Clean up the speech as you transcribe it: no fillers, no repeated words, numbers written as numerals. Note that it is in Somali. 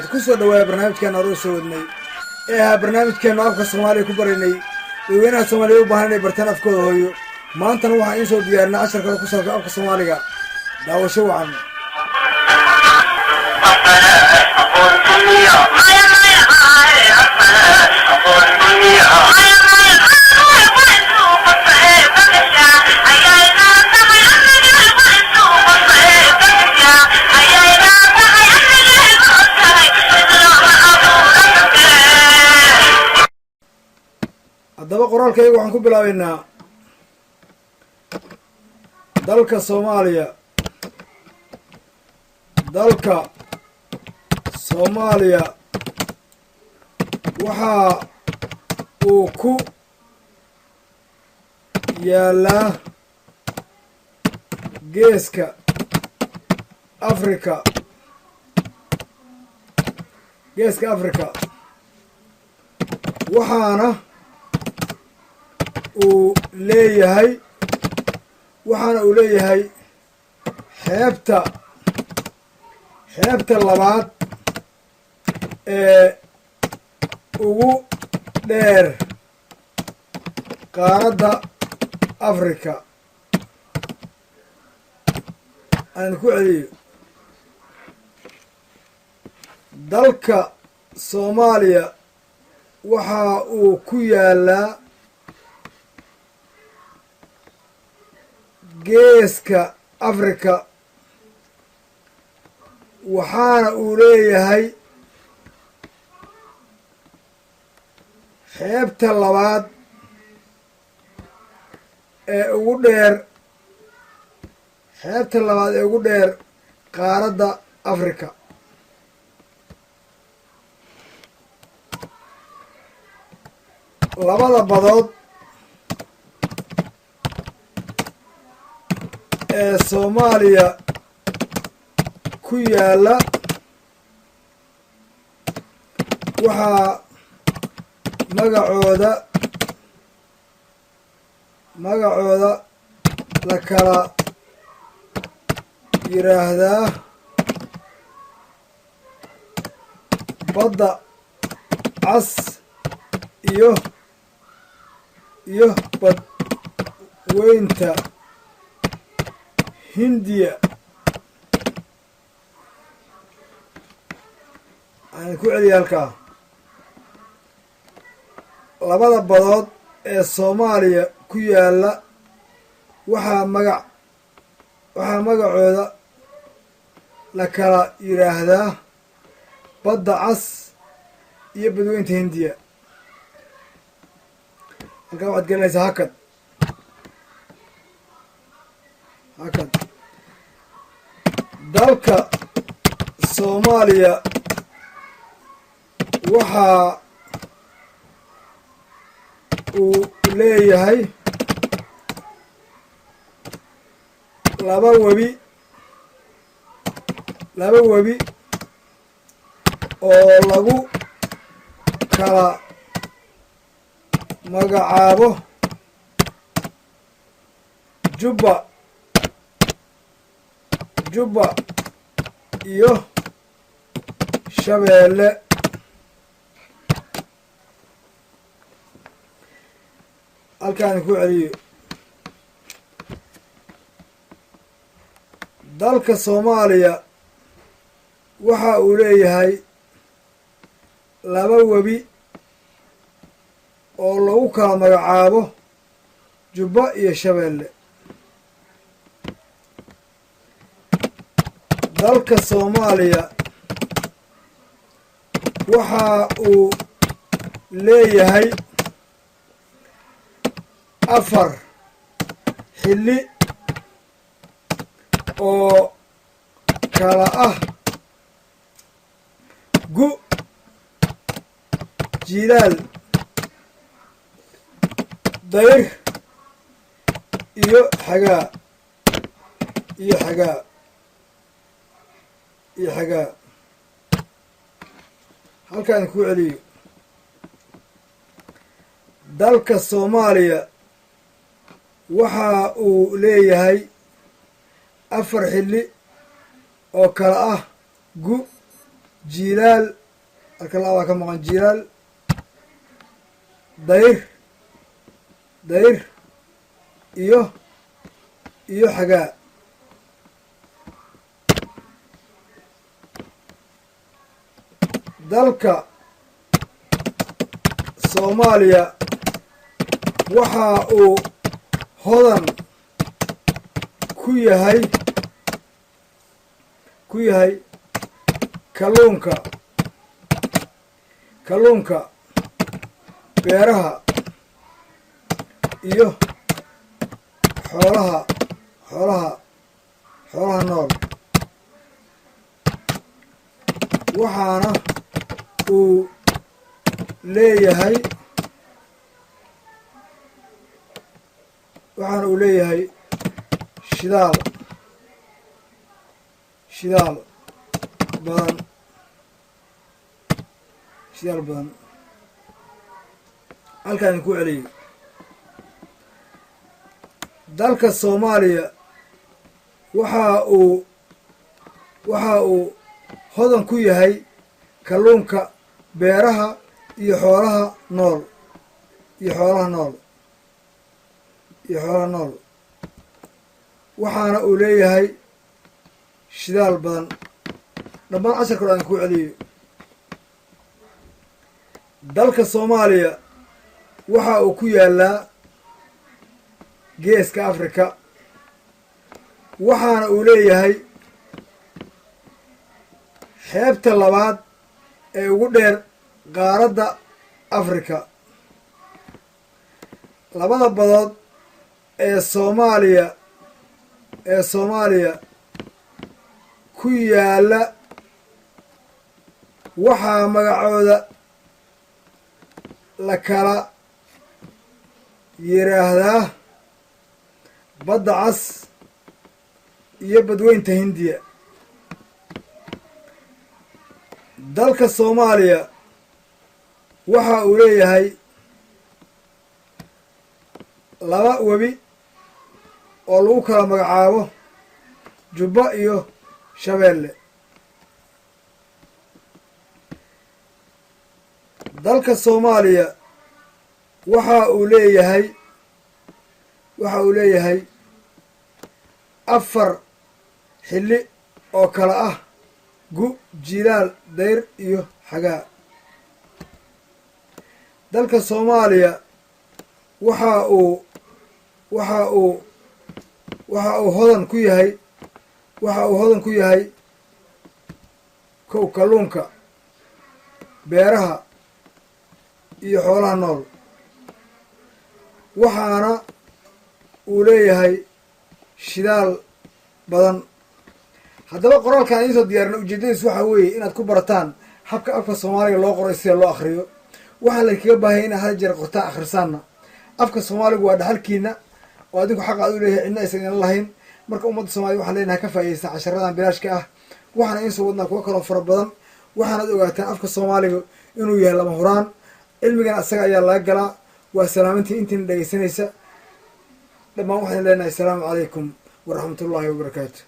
Wabarakaatu. Kusoo dhawaaya barnaamijkeena hore u soo wadnay ee ahaa barnaamijkeenu afka Soomaaliya ku baranay dadweynaha Soomaaliya u baahan inay bartaan afkooda hooyo. Maantana waxaan iin soo diyaarinay cashar kale ku saabsan afka Soomaaliga. Daawasho wacan. Haddaba qoraalkayga waxaan ku bilaabaynaa dalka Soomaaliya. Dalka Soomaaliya waxa uu ku yaalaa geeska Africa, geeska Africa, waxaana uu leeyahay, waxaana uu leeyahay xeebta labaad ee ugu dheer qaaradda Africa. Aan ku celiyo: dalka Soomaaliya waxa uu ku yaalaa geeska Africa, waxaana uu leeyahay xeebta labaad ee ugu dheer, xeebta labaad ee ugu dheer qaaradda Africa. Labada badood ee Soomaaliya ku yaalla waxaa magacooda la kala yiraahdaa Badda Cas iyo Badweynta Hindiya. Aan ku celiya halkaa: labada badood ee Soomaaliya ku yaalla waxaa magacooda la kala yiraahdaa Badda Cas iyo Badweynta Hindiya. Halkaa waxaad gelinaysaa hakad, hakad. Dalka Soomaaliya waxaa uu leeyahay laba webi, laba webi oo lagu kala magacaabo Jubba, Jubba iyo Shabeelle. Halkaan ku celiyo: dalka Soomaaliya waxa uu leeyahay laba webi oo lagu kala magacaabo Jubba iyo Shabeelle. Dalka Soomaaliya waxa uu leeyahay 4 xilli oo kala ah gu, jiilaal, dayr iyo xagaa, iyo xagaa, iyo xagaa. Halkaan ku celiyo: dalka Soomaaliya waxa uu leeyahay 4 xilli oo kala ah gu, Jiilaal, halka laabaa ka maqan. Jiilaal, dayr, dayr iyo xagaa. Dalka Soomaaliya waxa uu hodan ku yahay kalluunka, beeraha iyo xoolaha nool, waxaana uu leeyahay shidaal badan, shidaal badan. Halkaan idinku celiyey. Dalka Soomaaliya waxa uu hodan ku yahay kalluunka, beeraha iyo xoolaha nool iyo xoolaha nool, waxaana uu leeyahay shidaal badan. Dhammaan casharka hore aan ku celiyo. Dalka Soomaaliya waxa uu ku yaalaa Geeska Africa, waxaana uu leeyahay xeebta labaad ee ugu dheer qaaradda Africa. Labada badood ee Soomaaliya ku yaala waxaa magacooda la kala yiraahdaa Badda Cas iyo Badweynta Hindiya. Dalka Soomaaliya waxa uu leeyahay laba webi oo lagu kala magacaabo Jubba iyo Shabeelle. Dalka Soomaaliya waxa uu leeyahay 4 xilli oo kala ah: gu, jilaal, dayr iyo xagaa. Dalka Soomaaliya waxa uu hodan ku yahay kow kalluunka, beeraha iyo xoolaha nool, waxaana uu leeyahay shidaal badan. Haddaba, qoraalkan idiin soo diyaarina ujeedadiis waxaa weeye inaad ku barataan habka afka Soomaaliga loo qoray, sida loo akriyo. Waxaa laydkaga baahanya inaad hal jeer qortaan, akhrisaanna. Afka Soomaaligu waa dhaxalkiina oo adinku xaq aad u leeyahay, cidna aysan inan lahayn. Marka ummadda Soomaliya waxaan leenahay ka faa'iidaysta casharadan bilaashka ah. Waxaana idiin soo wadnaa kuwo kaloo fara badan. Waxaanaad ogaataan afka Soomaaliga inuu yahay lama huraan, cilmigan asaga ayaa laga galaa. Waa salaamantii intiina dhegaysanaysa dhammaan. Waxaan leenahay asalaamu calaykum waraxmatullaahi wabarakaatu.